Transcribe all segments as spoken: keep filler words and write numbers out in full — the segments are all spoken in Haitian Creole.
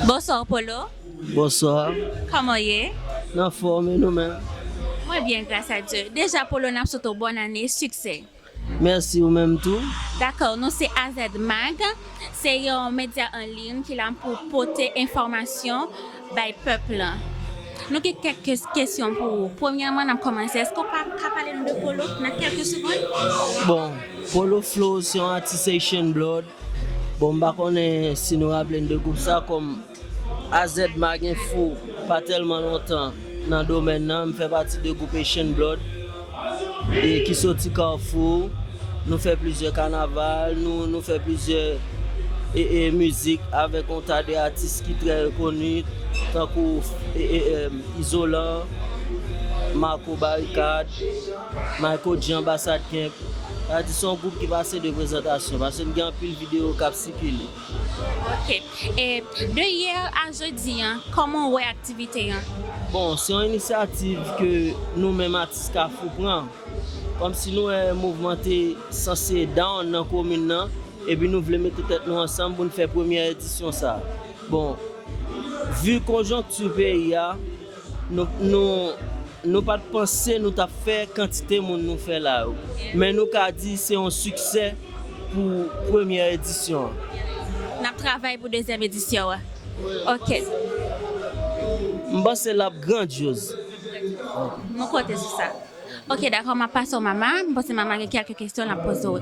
Bonswa Polo. Bonswa. Kòman w ye? Nan fòm, e nou menm? Mwen byen, gras a Dye. Deja Polo, n ap swete w bòn ane, siksè. Mèsi, ou menm tou. Dakò, nou se A Z Mag. Se yon medya an liy ki la pou pote enfòmasyon bay pèp lan. Nou gen kèk kes- kesyon pou ou. Premyèman, n ap kòmanse. Èske w pa ka pale nou de Polo nan kèlke segonn? Bon, Polo Flow se yon atis Haitian Blood. Bon, m pa konnen si nou raple n de gwoup sa kòm A Z Mag Info pa tèlman lontan nan domèn nan, m fè pati de gwoup Haitian Blood e ki soti Kafou. Nou fè plizyè kanaval, nou, nou fè plizyè e, e, mizik avèk yon ta de atis ki trè rekoni, tankou e, e, e, Izolan, Marco Barikad, Michael G Anbasad Kemp. Sa vle di se yon gwoup ki pase de prezantasyon, paske n gen anpil videyo k ap sikile. Ok. E de yè a jodi an, kòman w wè aktivite an? Bon, se yon inisyativ ke nou menm atis Kafou pran. Kòmsi nou wè mouvman te sanse down nan komin nan, epi nou vle mete tèt nou ansanm pou n fè premyè edisyon sa. Bon, vi konjonkti peyi a, nou, nou, nou pa t panse nou t ap fè kantite moun nou fè la yo. Men nou ka di se yon siksè pou premyè edisyon an. N ap travay pou dezyèm edisyon an. Ok. M panse l ap grandyoz. Nou konte sou sa. Ok, dakò, m ap pase w Mama. M panse Mama gen kèlke kesyon l ap poze w.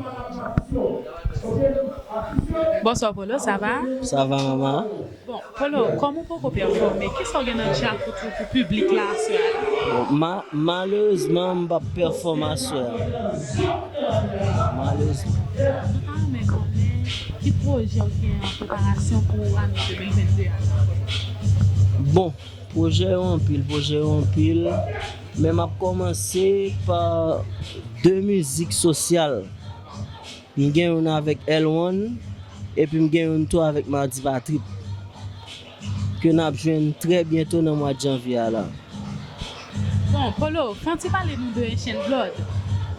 Bonswa Polo, sa va? Sa va, Mama. Bon, Polo, kòm ou poko pèfòme, kisa w gen nan djakout ou pou piblik la aswè a la? Bon, ma- malerezman, m p ap pèfòme aswè a. Malerezman. Nou ta renmen konnen ki pwojè w gen an preparasyon pou ane de mil venn de a? Bon, pwojè yo anpil, pwojè yo anpil, men m ap kòmanse pa de mizik sosyal. M gen youn avèk L one, epi m gen youn tou avèk Mardi Patrip, ke n ap jwenn trè byento nan mwa janvye a la. Bon, Polo, fè yon ti pale nou de Haitian Blood.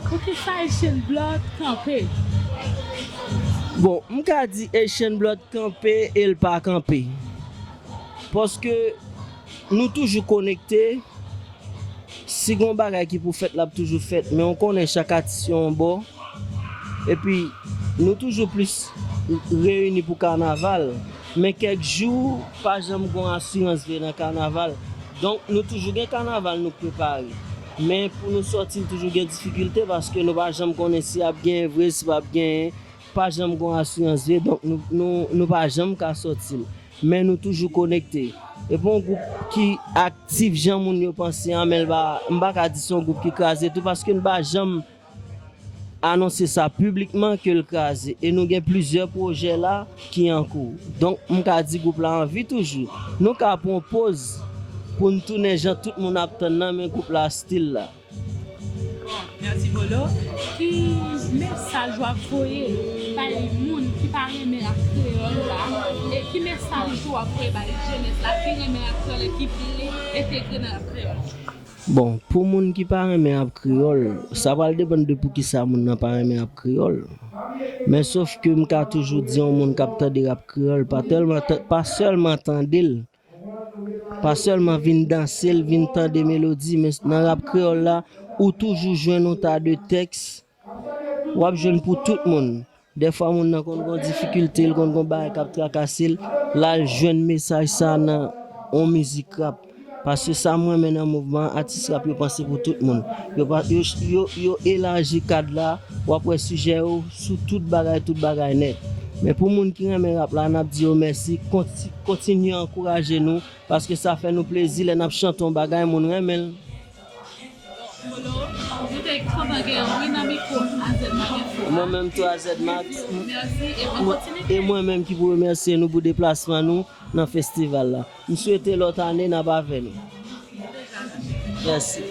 Poukisa Haitian Blood kanpe? Bon, m ka di Haitian Blood kanpe e l pa kanpe. Paske nou toujou konekte. Si gon bagay ki pou fèt, l ap toujou fèt. Men w konnen chak atis yon bò. Epi, nou toujou plis reyini pou kanaval. Men kèk jou, pa janm gon asirans vre nan kanaval. Donk, nou toujou gen kanaval nou k prepare. Men pou nou sòti l toujou gen difikilte paske nou pa janm konnen si ap genyen vre, si p ap genyen. Pa janm gon asirans vre, donk nou, nou, nou pa janm ka sòti l. Men nou toujou konekte. E pa yon gwoup ki aktif jan moun yo panse an, men l pa, m pa ka di se yon gwoup ki kraze tou, paske n pa janm anonse sa piblikman ke l kraze. E nou gen plizyè pwojè la ki an kou. Donk, m ka di gwoup la an vi toujou. Nou ka pran yon poz pou n tounen jan tout moun ap tann nan, men gwoup la still la. Bon, mèsi Polo. Ki mesaj w ap voye bay moun ki pa renmen rap kreyòl la? E ki mesaj tou w ap voye bay jenès la ki renmen rap kreyòl e ki vle entegre nan rap kreyòl? Bon, pou moun ki pa renmen rap kreyòl, sa pral depann de poukisa moun nan pa renmen rap kreyòl. Men sof ke m ka toujou di yon moun k ap tande rap kreyòl, pa tèlman tan- pa sèlman tande l, pa sèlman vin danse l, vin tande melodi, men nan rap kreyòl la, ou toujou jwenn yon ta de tèks, w ap jwenn pou tout moun. Dèfwa moun nan konn gon difikilte, l konn gon bagay k ap trakase l, l al jwenn mesaj sa nan yon mizik rap. Paske sa m renmen nan mouvman an, atis rap yo panse pou tout moun. Yo pa, yo, yo, yo elaji kad la, w ap wè sijè yo sou tout bagay, tout bagay nèt. Men pou moun ki renmen rap la, n ap di yo mèsi, konti- kontinye ankouraje nou, paske sa fè nou plezi lè n ap chante yon bagay, moun renmen l. Polo, nou te kontan gen w wi nan mikwo A Z Mag Info a. Mwen menm tou, A Z Mag. Mèsi e bòn kontinite. E mwen menm ki pou remèsye nou pou deplasman nou nan festival la. M swete lòt ane n ap avè nou. Mèsi.